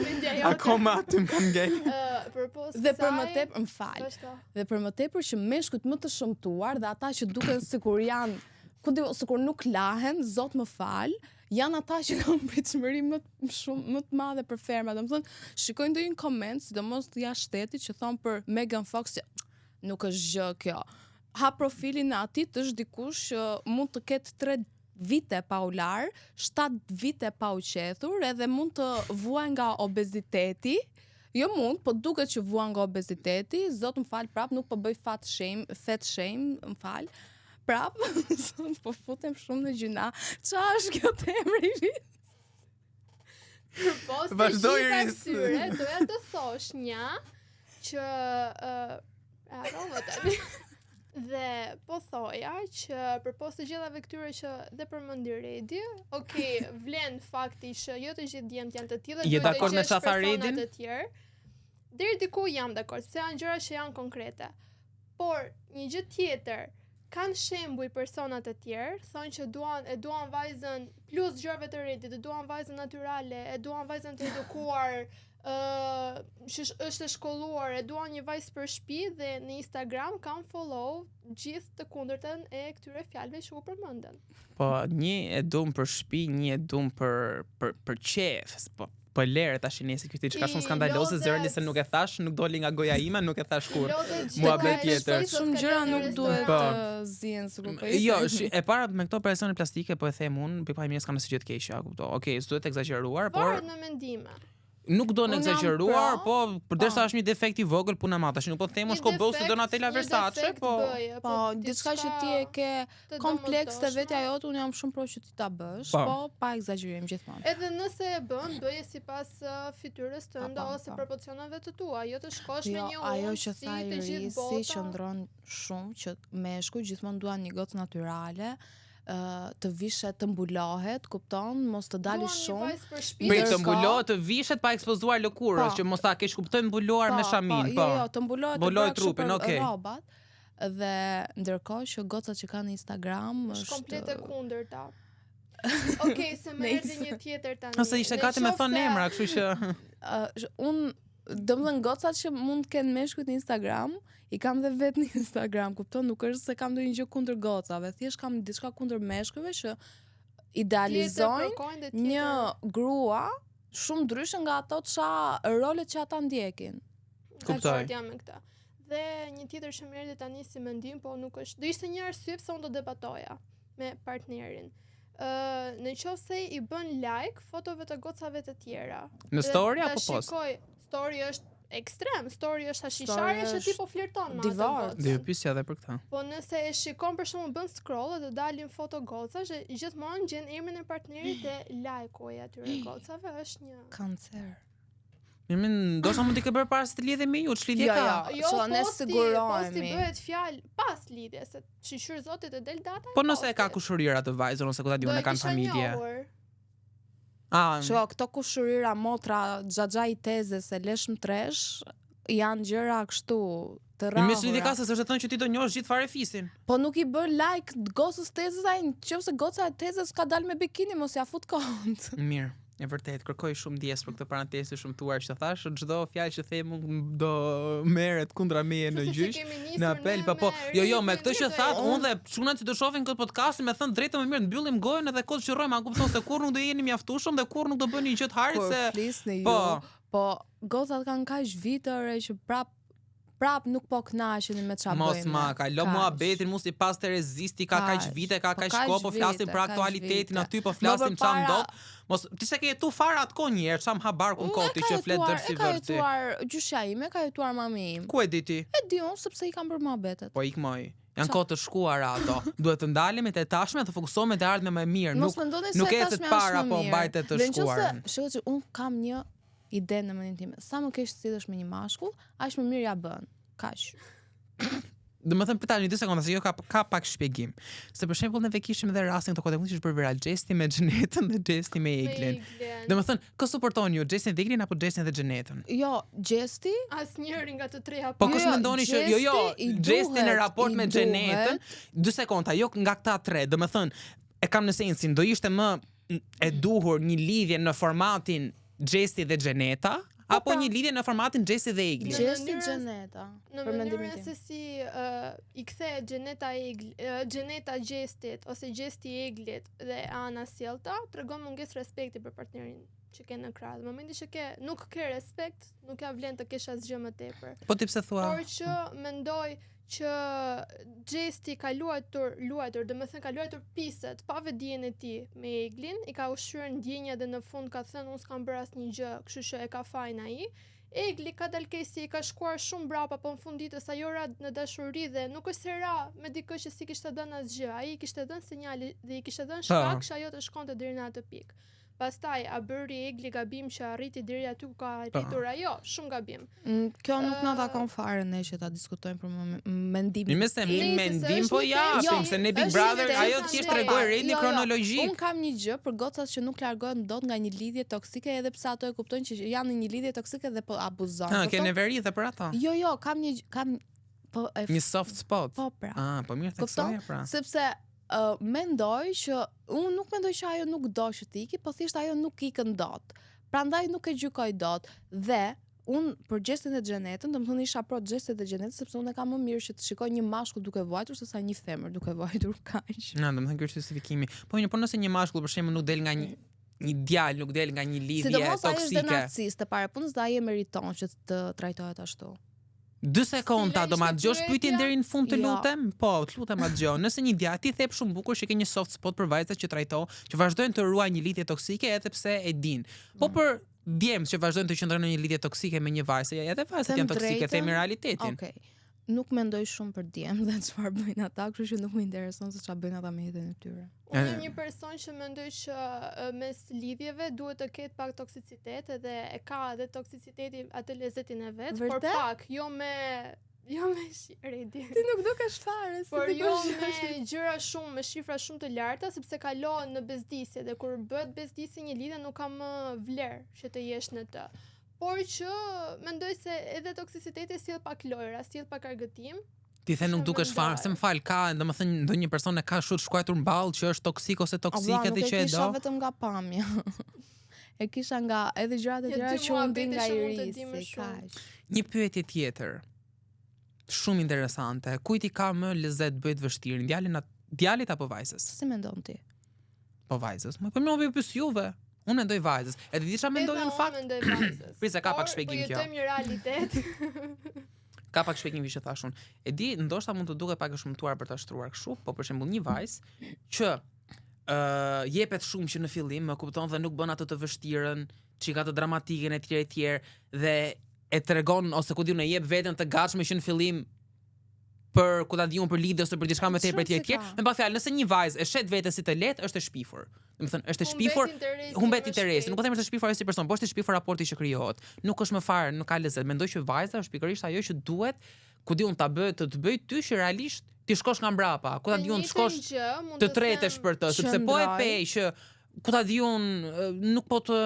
Mendja jote. Akoma aty më kam ngel. Ë, përpos Dhe për më kësaj- tepër, më fal, Vazhdo. dhe për më tepër që meshkujt më të shëmtuar dhe ata që duken sikur janë, ku di, sikur nuk lahen, zot më fal, janë ata që kanë pritshmëri më të shumë më të madhe për ferma. Domethënë, shikoj ndonjë koment, sidomos jashtë shtetit që thon për Megan Fox që nuk është gjë kjo. Ha profilin e atij të është dikush që mund të ketë 3 vite pa u lar, 7 vite pa u qethur, edhe mund të vuaj nga obeziteti. Jo mund, po duket që vuan nga obeziteti, zot më fal prap, nuk po bëj fat shame, fat shame, më fal. Prap, zot po futem shumë në gjyna. Qa është kjo temë, Iris? Përpos të Vazhdo, gjitha Iris. këtyre, doja të thosh një që ë e harrova tani. Dhe po thoja që përpos të gjithave këtyre që dhe përmendi Redi, okay, vlen fakti që jo të gjithë djemt janë të tillë, Je duhet të dakord me gjesh çfarë tha persona Redin? të tjerë. Deri diku jam dakord, se janë gjëra që janë konkrete. Por një gjë tjetër, kanë shembuj persona të tjerë, thonë që duan e duan vajzën plus gjërave të Redit, e duan vajzën natyrale, e duan vajzën të edukuar, ë që sh- është e shkolluar, e duan një vajzë për shtëpi dhe në Instagram kanë follow gjithë të kundërtën e këtyre fjalëve që u përmendën. Po një e dum për shtëpi, një e dum për për për qef, po po lere tash nesi kjo diçka I shumë skandaloze, lodhet. zërin se nuk e thash, nuk doli nga goja ime, nuk e thash kur. Lodhet Muhabet gjitha e tjetër. shtëpisë, Shumë gjëra kalon në nuk duhet Po. të zihen sikur po i Jo, them. shi, e para me këto operacione plastike po e them unë, po pa mirë s'ka asgjë të keqe, a kupto. Okej, s'duhet ekzagjeruar, por Varet në mendime. nuk do në Unë jam ekzagjeruar, pro, po përderisa po. është një defekt i vogël puna ma. Tash nuk po them Një unë shko bëu si defekt- Donatella një Versace, defekt po bëje, Po, diçka që ti e ke të kompleks te domosdoshme. vetja jote, unë jam shumë pro që ti ta bësh, Po. po pa ekzagjerim gjithmonë. Edhe nëse e bën, bëje sipas uh, fytyrës tënde Pa, pa, ose pa. proporcioneve të tua, jo të shkosh me Jo, një ajo unë që si tha të gjithë Irisi bota. qëndron shumë që meshkuj gjithmonë duan një gocë natyrale, ë të vishet, të mbulohet, kupton, mos të dali Duan një shumë. vajzë për shtëpi. Prit të Ndërkohë- mbulohet, të vishet pa ekspozuar lëkurës, Po. që mos ta keq kuptojmë mbuluar me shamin, po. Jo, jo, të mbulohet, të Mbuloj bëra kështu trupin, për okej. rrobat. Dhe ndërkohë që gocat që kanë në Instagram Është është komplet e kundërta. Okej, se më erdhi Nejse. një tjetër tani. Ose ishte Në gati me qoftë thënë se- emra, kështu që ë, sh- unë Do më thënë gocat që mund të kenë meshkujt në Instagram, i kam dhe vetë në Instagram, kupton? Nuk është se kam ndonjë gjë kundër gocave, thjesht kam diçka kundër meshkujve që idealizojnë kërkojnë dhe tjetër. një grua shumë ndryshe nga ato ça rolet që ata ndjekin. Kuptoj. Dakord jam me këtë. Dhe një tjetër që më erdhi tani si mendim, po nuk është. Do ishte një arsye pse unë do debatoja me partnerin. Ë, në qoftë se i bën like fotove të gocave të tjera. Në Dhe story ta apo post? Shikoj, story është ekstrem, story është hashisharje që ti është po flirton me atë divorc. gocën. Do ju pyesja edhe për këtë. Po nëse e shikon për shembull bën scroll dhe dalin foto gocash dhe gjithmonë gjen emrin e partnerit dhe like-u i atyre gocave është një Kancer. Mirë, mirë, ndoshta mund t'i ke bërë para se të lidhemi me ju, ç'lidhje Jo, ka? jo. Jo, Që ne posti, posti sigurohemi. bëhet fjalë pas lidhjes, se shqyr zotit e del data. e Po nëse e ka postit. kushërira të vajzën ose ku ta di Do unë e e kanë kisha familje. njohur. Ah, Shiko, këto kushërira, motra, xhaxha i tezës e lesh më tresh, janë gjëra kështu të Mirë, mirë, ç'lidhje ka rrahura. se s'është e thënë që ti do njohësh gjithë fare fisin. Po nuk i bën like gocës tezës ai, nëse goca e tezës ka dalë me bikini, mos ja fut kont. Mirë, e vërtet, kërkoj shumë ndjes për këtë parantesë të shëmtuar që thash, çdo fjalë që them unë do merret kundra meje në Kështu se gjyq. kemi nisur Në apel, ne po po, me jo jo, me ritmin, këtë që mirë do that, jetë. unë dhe çunat që do shohin këtë podcast, me thënë drejtën më mirë mbyllim gojën edhe kot qërrojmë, a kupton se kur nuk do jeni mjaftueshëm dhe kur nuk do bëni gjë të harit Kur se flisni ju, po. po gocat kanë kaq vite që prap prap nuk po kënaqeni me çfarë bëjmë. Mos ma, ka lo Kaq. muhabetin mu si pas Terezisti, ka kaq Kaq. vite, ka Po kaq kaq kohë, po flasim vite, për kaq aktualitetin vite. aty, po Më flasim ça përpara- ndodh. Mos ti se ke jetu fare atë kohë një herë, ça më ha barkun Unë koti e ka që flet jetuar- dërsi E ka vërti. jetuar gjyshja ime, ka jetuar mami im. Ku e di ti? E di unë sepse i kam bërë muhabetet. Po ik moj. Janë Qa? kohë të shkuara ato. Duhet të ndalemi te tashme të fokusohemi te ardhmja më e mirë. Mos Nuk mendoni se nuk e ecet tashmja para, është më po mirë. mbajte të Dhe në qoftë shkuarën. se- Shiko që unë kam një ide në mendjen time. Sa më keq sillesh me një mashkull, aq më mirë ja bën. Kaq. Do më thënë, tani dy sekonda, se jo ka, ka pak shpjegim. Se për shembull neve kishim edhe rastin këto kohë, që është bërë viral Gjesti me Xhenetën dhe Gjesti me Me Eglin. Eglin. Do më thënë, kë suporton ju, Gjestin dhe Eglin apo Gjestin dhe Xhenetën? Jo, Gjesti Asnjëri nga të treja Po Jo, kush jo, mendoni që jo jo, Gjesti i Gjesti në duhet, raport i me Xhenetën, dy sekonda, jo nga këta tre, do më thënë, e kam në sensin, do ishte më e duhur një lidhje në formatin Gjesti dhe Xheneta apo pra. një lidhje në formatin Gjesti dhe Egli. Në Gjesti mënyrën- Xheneta. Në Për mendimin mënyrën tim. se si uh, i kthehet Xheneta Egli, uh, Xheneta Gjestit ose Gjesti Eglit dhe Ana Sjellta, tregon mungesë respekti për partnerin që ke në krah. Në momentin që ke nuk ke respekt, nuk ja vlen të kesh asgjë më tepër. Po ti pse thua? Por që mendoj që Gjesti ka luajtur, luajtur, do të thënë ka luajtur pisët pa vëdijen e tij me Eglin, i ka ushqyer ndjenja dhe në fund ka thënë unë s'kam bërë asnjë gjë, kështu që e ka fajin ai. Egli ka dalë keq si i ka shkuar shumë brapa, po në fund ditës ajo ra në dashuri dhe nuk është se ra me dikë që si kishte dhënë asgjë. Ai i kishte dhënë sinjale dhe i kishte dhënë shkak që ajo të shkonte deri në atë pikë. Pastaj a bëri Egli gabim që arriti deri aty ku ka arritur ajo? Shumë gabim. Mm, Kjo nuk na Ë, takon fare ne që ta diskutojmë për momen- mendimin. Mirë se Nëse se mendim është po një japim, temë se ne Big është një Brother temë ajo që thjesht ne- tregoi rendin Jo, jo, kronologjik. Unë kam një gjë për gocat që nuk largohen dot nga një lidhje toksike edhe pse ato e kuptojnë që janë në një lidhje toksike dhe po abuzojnë. Ha, ke kupton? neveri dhe për ato. Jo, jo, kam një gjë- kam po e Një soft spot. po pra. Ah, po mirë Kupton? theksoja pra. Sepse uh, mendoj që unë nuk mendoj që ajo nuk do që të iki, po thjesht ajo nuk ikën dot. Prandaj nuk e gjykoj dot dhe unë për gjestin e Xhenetën, domethënë isha pro gjestit e Xhenetës sepse unë e kam më mirë që të shikoj një mashkull duke vuajtur se sa një femër duke vuajtur kaq. Na, domethënë ky është justifikimi. Po mirë, po nëse një mashkull për shembull nuk del nga një një djalë nuk del nga një lidhje Sidomos ai është dhe toksike. narcist e para punës dhe ai e meriton që të trajtohet ashtu. Dy sekonda, Cila do ma ishte dëgjosh pyetjen pyetja? deri në fund të Jo. lutem? Po, të lutem ma dëgjoj. Nëse një djalë ti thep shumë bukur që ke një soft spot për vajzat që trajto, që vazhdojnë të ruajnë një lidhje toksike edhe pse e din. Po Mm. për djemt që vazhdojnë të qëndrojnë në një lidhje toksike me një vajzë, se edhe vajzat Them janë toksike, drejtën, themi realitetin. Okej. Nuk mendoj shumë për djem dhe çfarë bëjnë ata, kështu që nuk më intereson se çfarë bëjnë ata me jetën e tyre. Unë jam E. një person që mendoj që e, mes lidhjeve duhet të ketë pak toksicitet edhe e ka edhe toksiciteti atë lezetin e vet, por Vërtet? pak, jo me jo me shi- redi. Ti nuk dukesh fare, si Por jo me gjëra shumë, me shifra shumë të larta, sepse kalon në bezdisje dhe kur bëhet bezdisje një lidhje nuk ka më vlerë që të jesh në të. Por që mendoj se edhe toksiciteti sjell pak lojra, sjell pak argëtim. Ti the nuk Që dukesh fare, mendoj. se më fal, ka, domethënë ndonjë person e ka kështu të shkruar në ballë që është toksik ose toksike Abla, dhe nuk që e e kisha do. vetëm nga pamja. E kisha nga edhe gjërat e Ja, tjera dy që unë di muhabete nga që mund të Irisi, di më shumë. kaq. Një pyetje tjetër. Shumë interesante. Kujt i ka më lezet bëj të vështirën, djalin a djalit apo vajzës? Si mendon ti? Po vajzës. Më po më po pyes juve. Unë mendoj vajzës. Edhe di çfarë mendoj Edhe në fakt? Unë mendoj vajzës. Prit se ka pak Por, shpjegim po kjo. jetojmë një realitet. Ka pak shpjegim që thash unë. E di, ndoshta mund të duket pak e shumtuar për ta shtruar kështu, po për shembull një vajzë që ë jepet shumë që në fillim, më kupton dhe nuk bën atë të vështirën, çika të dramatikën e tjerë e tjerë dhe e tregon ose ku diun e jep veten të gatshme që në fillim për ku ta diun për lidhje ose për diçka më tepër Shumë etj si etj. ka. Me pa fjalë, nëse një vajzë e shet veten si të lehtë, është e shpifur. Domethënë, është e shpifur, humbet interesi. Nuk po them është e shpifur ajo si person, po është e shpifur raporti që krijohet. Nuk është më fare, nuk ka lezet. Mendoj që vajza është pikërisht ajo që duhet, ku diun ta bëj të të bëj ty që realisht ti shkosh nga mbrapa, ku ta diun të shkosh të tretesh për të, sepse po e Qëndroj. pe që ku ta diun ë, nuk po të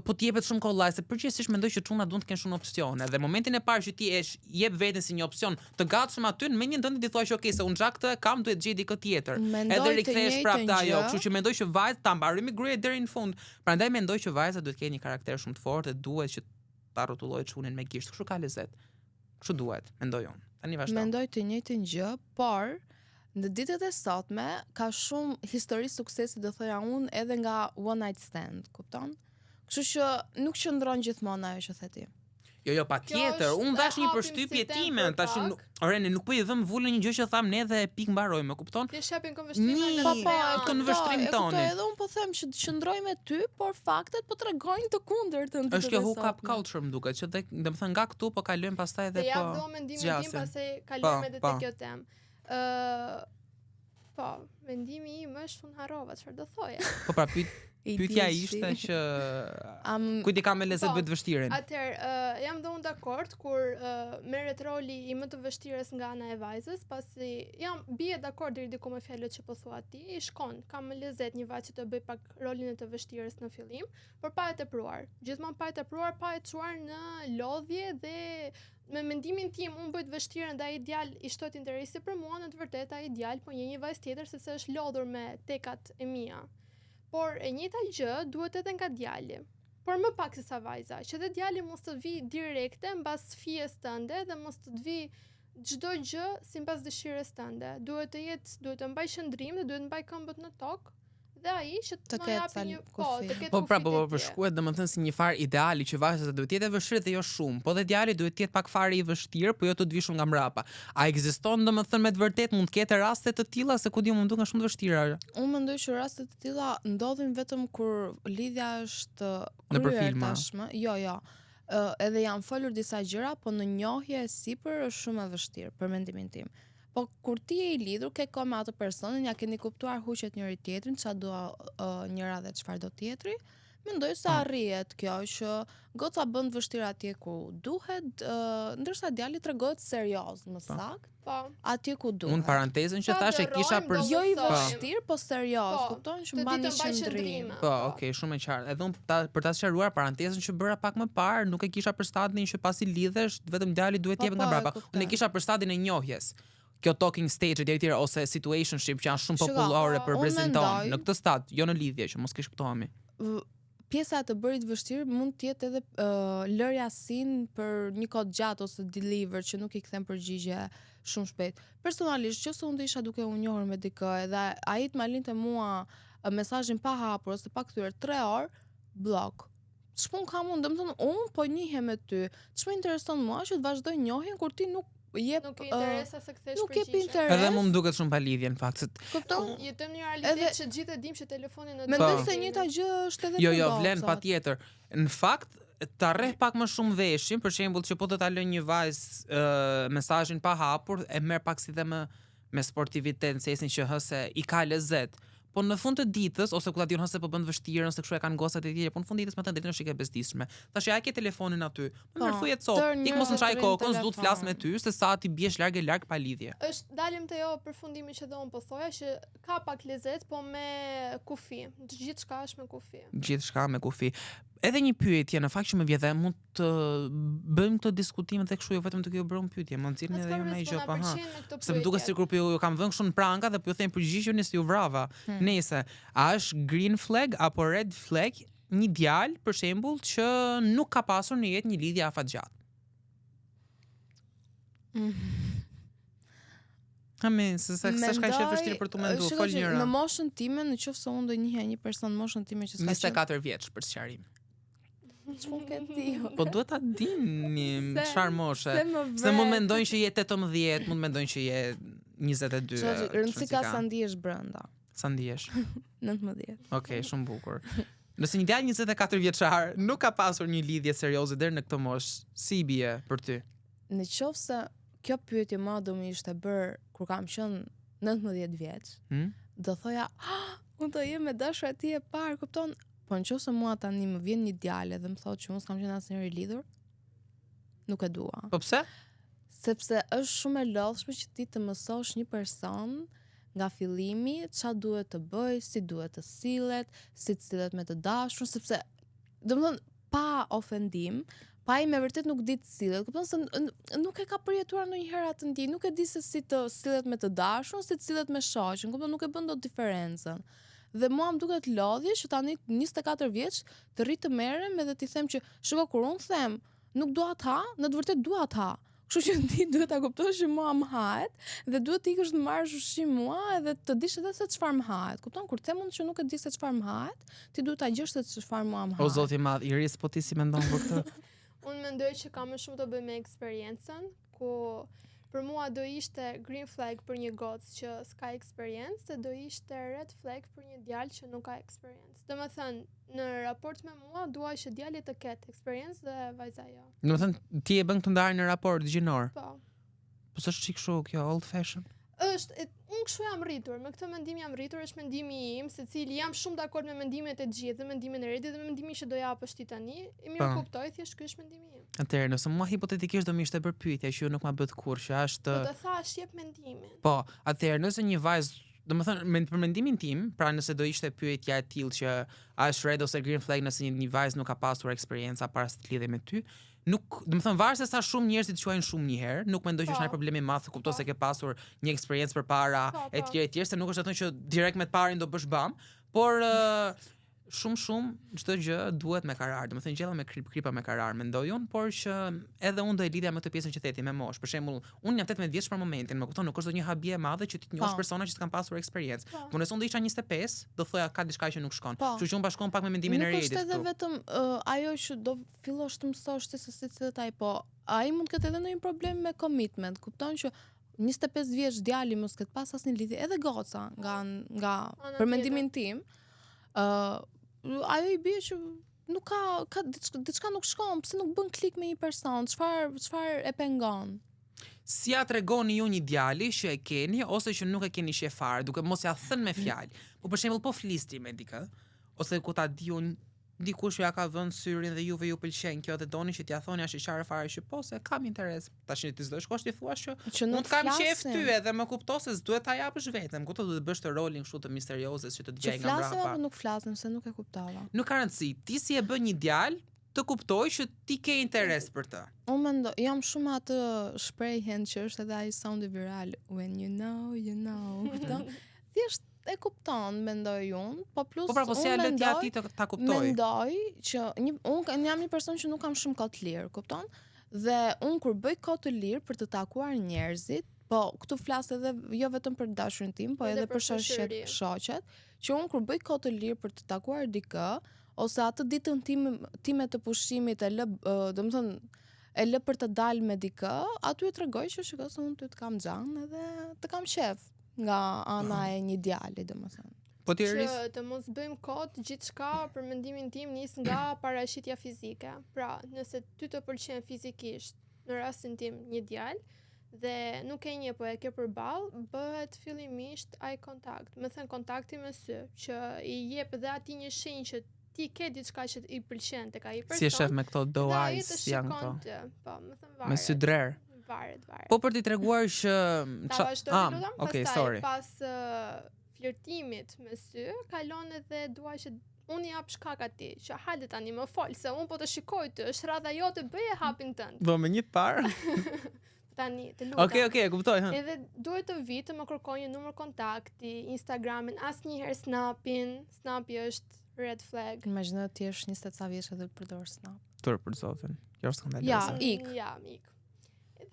po të jepet shumë kollaj, se përgjithsisht mendoj që çuna duan të kenë shumë opsione dhe momentin e parë që ti e sh- jep veten si një opsion të gatshëm aty në mendjen tënde ti thua që okay, se unë xha këtë e kam duhet gjej dikë tjetër. Mendoj Edhe të rikthehesh njëjtën prapë te ajo, gjë. kështu që mendoj që vajzat ta mbarojmë me gruaje deri në fund. Prandaj mendoj që vajza duhet të ketë një karakter shumë të fortë dhe duhet që ta rrotullojë çunin me gisht. Kështu ka lezet. Kështu duhet, mendoj unë. Tani vazhdo. Mendoj të njëjtën gjë, por në ditët e sotme ka shumë histori suksesi do thoja unë edhe nga one night stand, kupton? Kështu që nuk qëndron gjithmonë ajo që the ti. Jo, jo, patjetër. Kjo është Unë dhash e një hapim përshtypje si temë time, për tash pak. nuk, ore, ne nuk po i dhëm vulën një gjë që tham ne dhe pik mbaroj, më kupton? Ti shapin këndvështrime Një- nga Po të po, tre e anët. kuptoj, Këndvështrim e kuptoj, tonin. Edhe unë po them që qëndroj me ty, por faktet po tregojnë të kundërtën. ditët Është kjo e hook up sotme. culture më duket, që dhe, domethënë nga këtu po kalojmë pastaj Të edhe jap po. do mendimin tim zgjasim. pastaj kalojmë Po, edhe po. te kjo temë. Ë po, mendimi im është unë harrova çfarë do thoja. Po pra pyet, I pyetja di ishte si. që Am kujt i ka me lezet Po, bëj të vështirën. Atëherë, ë, jam dhe unë dakord kur ë, merret roli i më të vështirës nga ana e vajzës, pasi jam bie dakord deri diku me fjalët që po thua ti, i shkon, kam më lezet një vajzë që të bëj pak rolin e të vështirës në fillim, por pa e tepruar. Gjithmonë pa e tepruar, pa e çuar në lodhje dhe me mendimin tim unë bëj të vështirën dhe ai djalë i shtohet interesi për mua, në të vërtetë ai djalë po një një vajzë tjetër sepse është lodhur me tekat e mia. Por e njëjta gjë duhet edhe nga djali. Por më pak se sa vajza, që dhe djali mos të vi direkte mbas fijes tënde dhe mos të të vi çdo gjë sipas dëshirës tënde. Duhet të jetë, duhet të mbaj qëndrim dhe duhet të mbaj këmbët në tokë dhe ai që Të më ketë japi ca një po, kufi. të ketë Po pra, kufit po po e tij. përshkruhet domethënë si një farë ideali që vajza duhet të jetë e vështirë dhe jo shumë, po dhe djali duhet të jetë pak fare i vështirë, po jo të të vi shumë nga mbrapa. A ekziston domethënë me të vërtetë mund të ketë raste të tilla se ku di unë më duken shumë të vështira. Unë mendoj që raste të tilla ndodhin vetëm kur lidhja është Nëpër kryer filma. tashmë. Jo, jo. Ë, edhe janë folur disa gjëra, po në njohje e sipër është shumë e vështirë për mendimin tim. Po kur ti je i lidhur, ke kohë me atë personin, ja keni kuptuar huqet njëri tjetrin, çfarë do ë, njëra dhe çfarë do tjetri. Mendoj se Po. arrihet kjo që goca bën të vështirë atje ku duhet, ë, ndërsa djali tregohet serioz, më Po. saktë, Po. atje ku duhet. Unë parantezën që Sa thash e kisha dërrojmë, për do Jo i mësojmë. vështirë, po serioz, Po, kupton që të di mban të një mbaj qëndrim. qëndrime. Po, okay, shumë e qartë. Edhe unë ta, për ta sqaruar parantezën që bëra pak më parë, nuk e kisha për stadin që pasi lidhesh, vetëm djali duhet Po, jepet nga po, e mbrapa. Unë e kuptoj. kisha për stadin e njohjes. Kjo talking stage e tjerë tjerë ose situationship që janë shumë Shiko, popullore për unë brezin tonë. mendoj- Në këtë stad, jo në lidhje, që mos keqkuptohemi. V- Pjesa e të bërit vështirë mund të jetë edhe uh, lërja sin për një kohë të gjatë ose deliver që nuk i kthen përgjigje shumë shpejt. Personalisht, nëse unë do isha duke u njohur me dikë edhe ai të ma linte mua ë, mesazhin pa hapur ose pa kthyer 3 orë, blok. Ç'pun kam unë? Domethënë unë po njihem me ty. Ç'më intereson mua që të vazhdoj njohjen kur ti nuk jep Nuk i ë, interesa se kthesh nuk jep përgjigje. interes. Edhe mu më duket shumë pa lidhje në fakt, se Kupton? Jetojmë në një realitet Edhe- që gjithë e dim që telefonin në Mendoj Po. se njëjta gjë është edhe Jo, për jo, vlen gocat. patjetër. Në fakt, ta rreh pak më shumë veshin, për shembull që po të ta lë një vajzë ë, mesazhin pa hapur, e merr pak si dhe më me sportivitet në sensin që hë se i ka lezet. Po në fund të ditës ose ku ta diun hë se po bën të vështirën ose kështu e kanë gocat e tjera, po në fund të ditës me të drejtën është e bezdisshme. Tash ja e ke telefonin aty. Më Po, mirë thuje cop. tërë Ik mos më njerëzit çaj rrinë kokën, s'du të flas me telefon. ty se sa ti biesh larg e larg pa lidhje. Është dalim te ajo përfundimi që dhe unë po thoja që ka pak lezet, po me kufi. Gjithçka është me kufi. Gjithçka me kufi. Edhe një pyetje në fakt që më vjen dhe mund të bëjmë këtë diskutim edhe kështu jo vetëm duke ju bërë unë pyetje, më nxirrni As edhe ka ju ndonjë po gjë na po ha. pëlqen me këto Se më duket pyetje. sikur po ju, ju kam vënë kështu në pranga dhe po ju them përgjigjuni se ju vrava. Hmm. Nëse a është green flag apo red flag një djalë për shembull që nuk ka pasur në jetë një lidhje afatgjatë. Mm. Ha me, se sa sa s'ka qenë vështirë për të menduar, fol njëra. Në moshën time, në qoftë se unë do njihja një person në moshën time që s'ka 24 vjeç për sqarim. Ç'punë ke ti? Po duhet ta dinim çfarë moshe. Se mund mendojnë që je 18, mund mendojnë që je 22. Çfarë rëndësi ka sa ndihesh brenda? Sa ndihesh? 19. Okej, okay, shumë bukur. Nëse një djalë 24 vjeçar nuk ka pasur një lidhje serioze deri në këtë moshë, si i bie për ty? Në qoftë se kjo pyetje mua do më ishte bërë kur kam qenë 19 vjeç, hmm? do thoja, ah, unë do jem e dashura e tij e parë, kupton? Po në qoftë se mua tani më vjen një djalë dhe më thotë që unë s'kam qenë asnjëherë i lidhur, nuk e dua. Po pse? Sepse është shumë e lodhshme që ti të mësosh një person nga fillimi ça duhet të bëjë, si duhet të sillet, si të sillet me të dashur, sepse domethënë pa ofendim, pa ai me vërtet nuk di të sillet. Kupton se nuk e ka përjetuar ndonjëherë atë ndjenjë, nuk e di se si të sillet me të dashur, si të sillet me shoqen, kupton nuk e bën dot diferencën. Dhe mua më duket lodhje që tani 24 vjeç të rri të merrem edhe t'i them që shiko kur unë them nuk dua të ha, në të vërtetë dua të ha. Kështu që ti duhet ta kuptosh që mua më hahet dhe duhet të ikësh të marrësh ushqim mua edhe të dish edhe se çfarë më hahet. Kupton? Kur them unë që nuk e di se çfarë më hahet, ti duhet ta gjesh se çfarë mua më hahet. O zoti i madh, Iris, po ti si mendon për këtë? unë mendoj që ka më shumë të bëjë me eksperiencën, ku për mua do ishte green flag për një gocë që s'ka eksperiencë, dhe do ishte red flag për një djalë që nuk ka eksperiencë. Domethënë, në raport me mua dua që djali të ketë eksperiencë dhe vajza jo. Domethënë, ti e bën këtë ndarje në raport gjinor. Po. Po s'është çik kështu kjo old fashion? Është, e, unë kështu jam rritur, me këtë mendim jam rritur, është mendimi im, secili jam shumë dakord me mendimet e të gjithë, dhe mendimin e Redit dhe me mendimin që do japësh ti tani, e mirë po. kuptoj, thjesht ky është mendimi im. Atëherë, nëse mua hipotetikisht do më ishte bërë pyetja që ju nuk ma bëtë kurrë, që është Po të thash jep mendimin. Po, atëherë nëse një vajzë Domethënë, me, për mendimin tim, pra nëse do ishte pyetja e tillë që a është red ose green flag nëse një, një vajzë nuk ka pasur eksperienca para se të lidhej me ty, nuk, domethënë varet se sa shumë njerëzit quajnë shumë një herë, nuk mendoj që është ndonjë po. problem i madh të kuptosh po. se ke pasur një eksperiencë përpara po, etj etj, se nuk është e thënë që direkt me të parin do bësh bam, por uh, shumë shumë çdo gjë duhet me karar. Domethënë gjella me krip, kripa me karar, mendoj unë, por që edhe unë do e lidhja me këtë pjesën që the ti me moshë. Për shembull, unë jam 18 vjeç për momentin, më kupton, nuk është ndonjë habi e madhe që ti të njohësh po. persona që s'kan pasur eksperiencë. Po. Po nëse unë do isha 25, do thoja ka diçka që nuk shkon. Po. Kështu që unë bashkohem pak me mendimin e Redit. Nuk është edhe vetëm uh, ajo që do fillosh të mësosh ti se si sillet ai, po ai mund të ketë edhe ndonjë problem me commitment, kupton që 25 vjeç djali mos ketë pas asnjë lidhje, edhe goca nga nga për mendimin tim, ë uh, ajo i bie që nuk ka ka diçka, diçka nuk shkon, pse nuk bën klik me një person, çfarë çfarë e pengon? Si ja tregoni ju një djali që e keni ose që nuk e keni qejf fare, duke mos ja thënë me fjalë. Po për shembull po flisni me dikë, ose ku ta di unë dikush ju ja ka vënë syrin dhe juve ju pëlqen kjo dhe doni që t'ja thoni ashiqare fare që po se kam interes. Tash ti s'do shkosh t'i thuash që, që unë të kam qejf ty edhe më kupto se s'duhet ta japësh vetëm. Kupto duhet të bësh të rolin kështu të misteriozes që të dëgjoj nga mbrapa. Që flasim apo nuk flasim se nuk e kuptova. Nuk ka rëndësi. Ti si e bën një djalë të kuptoj që ti ke interes për të. Unë mendoj, jam shumë atë shprehjen që është edhe ai soundi viral, when you know, you know, kupton? Thjesht e kupton, mendoj unë, po plus Po pra, po si ja lë ti atij të ta kuptoj. Mendoj që një unë jam një person që nuk kam shumë kohë të lirë, kupton? Dhe unë kur bëj kohë të lirë për të takuar njerëzit, po këtu flas edhe jo vetëm për dashurin tim, po edhe, edhe për shoqet, shoqet, që unë kur bëj kohë të lirë për të takuar dikë, ose atë ditën time time të pushimit e lë, domethënë e lë për të dalë me dikë, aty e tregoj që shiko se unë ty të kam xhan edhe të kam qejf nga ana e një djali, domethënë. Po ti Që të mos bëjmë kot gjithçka për mendimin tim nis nga paraqitja fizike. Pra, nëse ty të pëlqen fizikisht, në rastin tim një djalë dhe nuk e njeh po e ke përballë, bëhet fillimisht eye contact, me thënë kontakti me sy, që i jep dhe atij një shenjë që ti ke diçka që i pëlqen tek ai person. Si e shef me këto doe eyes janë këto? Po, me thënë varet. Me sy drer. Varet, varet. Po për t'i treguar që ta vazhdoj ah, lutem, okay, pastaj sorry. pas uh, flirtimit me sy, kalon edhe dua që unë i jap shkak atij, që hajde tani më fol se unë po të shikoj ty, është radha jote bëje hapin tënd. Po me një të parë. tani, të lutem. Okej, okay, okej, okay, e kuptoj, hë. Edhe duhet të vi të më kërkojë një numër kontakti, Instagramin, asnjëherë Snapin, Snapi është Red flag. Imagjino ti je 20 ca vjeç edhe të përdor Snap. Turp për zotin. Kjo është skandaloze. Ja, ik. Mm, Ja, ik.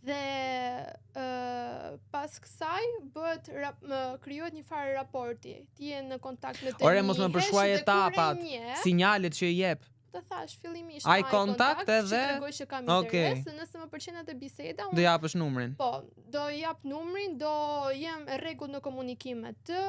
Dhe ë pas kësaj bëhet rap, më, krijohet një farë raporti. Ti je në kontakt me të. Ore, mos më njihesh përshkruaj dhe kur e etapat, njeh, Sinjalet që i jep. Të thash fillimisht Eye eye contact që edhe- tregoj që kam Okej. interes, dhe nëse më pëlqen atë biseda, Do unë japësh numrin. po, do i jap numrin, do jem e rregullt në komunikim me të,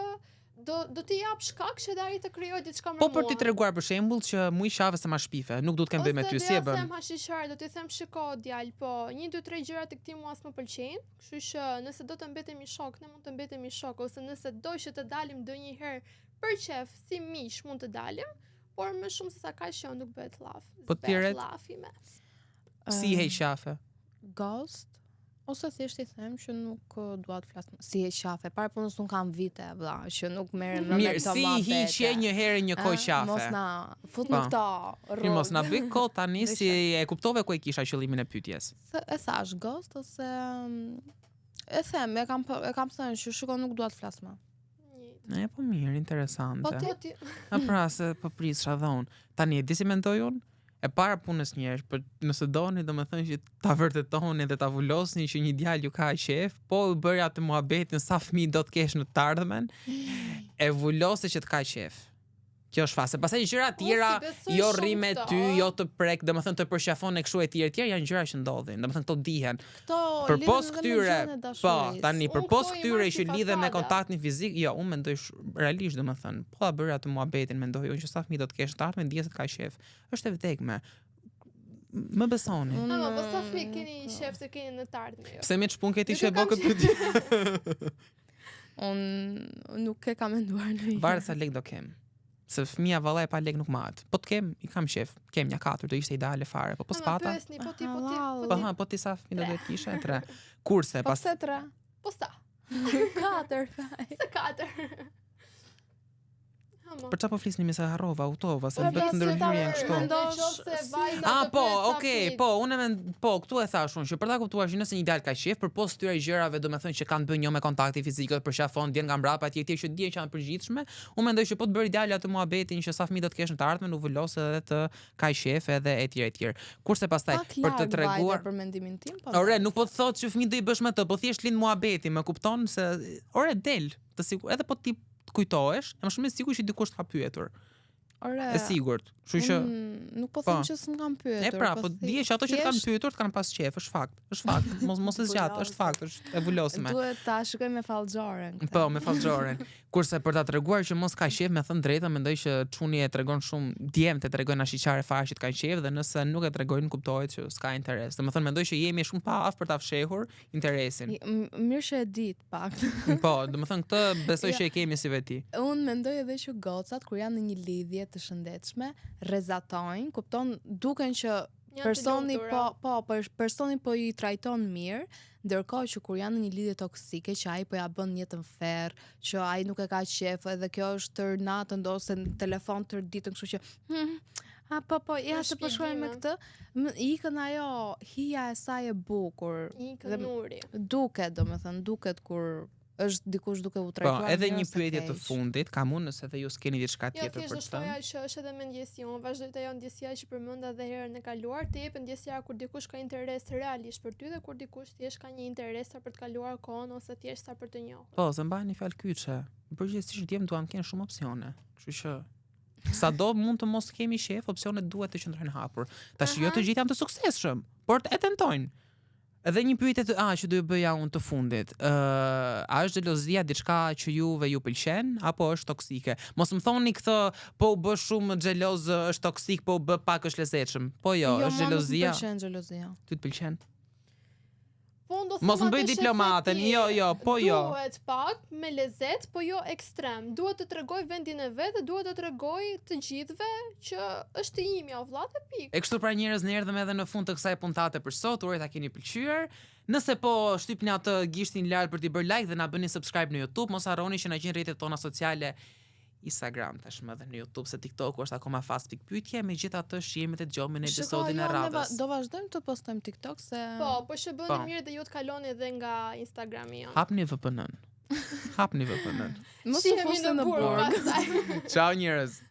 do do t'i jap shkak që dhe ai të krijojë diçka me Po mua. për t'i treguar për shembull që mu i qafë se ma shpife, nuk du të kem bëj me ty, Ose si e do ja bën? them hashiqare, do t'i them shiko djalë, po 1 2 3 gjëra të këtij mua s'më pëlqejnë, kështu që nëse do të mbetemi shok, ne mund të mbetemi shok ose nëse do që të dalim ndonjëherë për qef, si miq mund të dalim, por më shumë se sa kaq jo nuk bëhet llaf. Po ti, S'bëhet Red? llafi me. Si i Ëm, heq qafe? Ghost ose thjesht i them që nuk ë, dua të flas. më. Si e qafe, para punës un kam vite vlla, që nuk merrem më me Mirë, këto si i muhabete. hiqje një herë një kohë Ë, qafe? Mos na fut në Po. këto rrugë. Mirë, mos na bëj kot tani Bëj si e kuptove ku e kisha qëllimin e pyetjes. Th- E thash ghost ose mm, e them, e kam e kam thënë që shiko nuk dua të flas më. Njëjtë. E po mirë, interesante. Po ti- Po ti A pra se po prisha dhe unë. Tani e di si mendoj unë? E para punës njerëz, por nëse doni domethënë që ta vërtetoni dhe ta vulosni që një djalë ju ka qef, po u bëri atë muhabetin sa fëmijë do të kesh në të ardhmen, e vulose që të ka qef. Kjo është fase. Pastaj gjëra tjera, Unë si besoj jo shumë rri me këto. ty, jo të prek, domethënë të përqafon e kështu e tjerë e tjerë janë gjëra që ndodhin. Domethënë këto dihen. Këto Përpos lidhen edhe me këtyre, gjënë e po, dashurisë. tani Unë përpos këto i këtyre marr si që lidhen me fasada. kontaktin fizik, jo, unë mendoj sh- realisht domethënë, po ta bëra atë muhabetin, mendoj unë që sa fëmijë do të kesh në të ardhmen, dihet se të ka qef. Është e vdekme. Më besoni. Unë, Ama, po sa fëmijë keni nuk- qef të keni në të ardhmen jo. Pse më çpun ke ti Nuk që e e bë kam këtë pyetje? Unë nuk e kam menduar ndonjëherë. Varet sa lek do kem. Se fëmia vallai pa lek nuk mahet. Po të kem, i kam qef. Kem një katër, do ishte ideale fare, po po Ama, s'pata. pyesni, po ti, po ti, Aha, po Po ti, ha, po ti sa fëmijë do të kishe? Tre. Kurse Po pas pse tre? po sa? Katër. faj. Se katër. Ama. Për çfarë po flisni mi se harrova, autova, se Po, më bëtë se ndërhyrjen ta- kështu. Mendosh Nëse si- vajza Ah, të po, pyet sa okay, fëmijë- po, unë e mend, po, këtu e thash unë që për ta kuptuar që nëse një djalë ka qef, përpos këtyre gjërave, domethënë që kanë bërë një me kontakti fizik, për shafon, vjen nga mbrapa etj etj që dihen që janë përgjithshme, unë mendoj që po të bëri djali atë muhabetin që sa fëmijë do të kesh në të ardhmen, u vulos edhe të ka qef edhe etj etj. Kurse pastaj Pak për të larg treguar vajte për mendimin tim, po. Ore, nuk po të thotë që fëmijë do i bësh me të, po thjesht lind muhabeti, më kupton se ore del, të sigur, edhe po ti të kujtohesh, jam shumë i sigurt që dikush të ka pyetur. Ore. E sigurt. Kështu që unë nuk po Po. them që s'm kanë pyetur. E pra, po thi- dije që ato që të kanë thjesht pyetur të kanë pas qef, është fakt. Është fakt. Mos mos e zgjat, është fakt, është e vulosme. Duhet ta shikoj me fallxhoren këtë. Po, me fallxhoren. Kurse për ta treguar që mos ka qef, me thënë drejtën, mendoj që çuni e tregon shumë, djemtë e tregojnë ashiqare fare që të kanë qef dhe nëse nuk e tregojnë kuptohet që s'ka interes. Domethënë mendoj që jemi shumë pa aftë për ta fshehur interesin. I- m- Mirë që e dit pak. Po, domethënë këtë besoj Ja. që e kemi si veti. Unë mendoj edhe që gocat kur janë në një lidhje të shëndetshme, rrezatojnë, kupton, duken që Janë të personi lumtura. po po po personi po i trajton mirë, ndërkohë që kur janë në një lidhje toksike që ai po ja bën jetën ferr, që ai nuk e ka qef, edhe kjo është tër natën ose në telefon tër ditën, kështu që hmm, a po po, ja Në se po shkruaj me shpjegime. këtë, më, ikën ajo hija e saj e bukur. Ikën Dhe- nuri. Duket, domethënë, duket kur është dikush duke u Po, trajtuar edhe mirë një ose pyetje të keq. fundit, kam unë nëse edhe ju s'keni diçka Jo, tjetër thjesht për do të shtoja thënë. që është edhe me ndjesi, unë vazhdoj të ajo ndjesia që përmenda edhe herën e kaluar, të jep ndjesia kur dikush ka interes realisht për ty dhe kur dikush thjesht ka një interes sa për të kaluar kohën ose thjesht sa për të njohur. Po, se mbani fjalë kyçe. Në Përgjithsisht djem duam të kenë shumë opsione. Kështu që sado mund të mos kemi shef, opsionet duhet të qëndrojnë hapur. Tash jo Aha. të gjithë janë të suksesshëm, por e tentojnë. Edhe një pyetje të a që do ju bëja unë të fundit. Ë, a është xhelozia diçka që juve ju pëlqen apo është toksike? Mos më thoni këtë, po u bë shumë xheloz është toksik, po u bë pak është lezetshëm. Po jo, Jo, është mua nuk më xhelozia. pëlqen xhelozia. Ty të pëlqen? Po unë do Mos them më bëj atë që the diplomaten, ti, jo, jo, po jo. Duhet pak me lezet, po jo ekstrem. Duhet të tregoj vendin e vet dhe duhet të tregoj të gjithëve që është i imja o vlla dhe pikë. E kështu pra njerëz ne erdhëm edhe në fund të kësaj puntate për sot, uroj ta keni pëlqyer. Nëse po shtypni atë gishtin lart për t'i bërë like dhe na bëni subscribe në YouTube, mos harroni që na gjeni rrjetet tona sociale Instagram tashmë dhe në YouTube se TikToku është akoma fast pikpyetje, megjithatë shihemi dhe dëgjohemi në Shiko, episodin jo, e ne va- radhës. do vazhdojmë të postojmë TikTok se Po, po që bëni Po. mirë dhe ju të kaloni edhe nga Instagrami jon. Hapni VPN-n. Hapni VPN-n. mos u Shihemi fusni në burg. pastaj. Ciao njerëz.